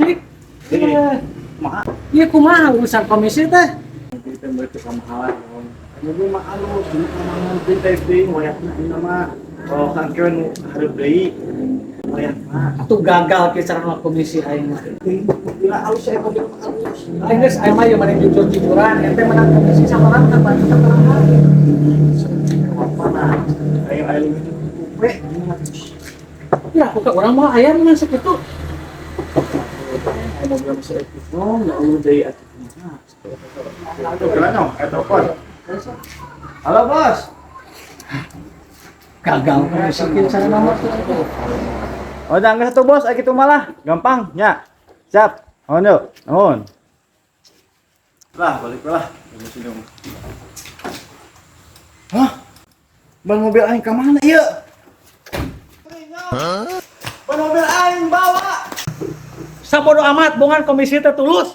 Cik. Iya. Iya, kumaha urusan komisi teh? Kita beli ke kamahalan. Mobil mah alus, dulu kamahalan teh teh wayahna ieu mah. Oh, kan keun nu hareup deui. Wayahna. Atuh gagal kieu cara mah komisi aing mah. Mobil alus saya, mobil mah alus. Aing geus, aing mah ieu mah jujur-jujuran, ente menang komisi sabaraha, menang bantu sabaraha? Mana? Ayo ayo itu kupe. Ya, aku ke urang mah aya menang sakitu. Ayo mobil masih itu, ya Allah deui atuh kumaha. Tuh, kena eh telepon. Halo, Bos. Gagal komisi kieu cara nomor tuh. Oh, jangan satu bos, ayo gitu malah. Gampang, ya. Siap. Oh, yuk. Nuhun. Lah, balik lah. Hah? Ban mobil aing ka mana ieu? Ban mobil aing bawa. Sabodo amat bongan komisi teh tulus.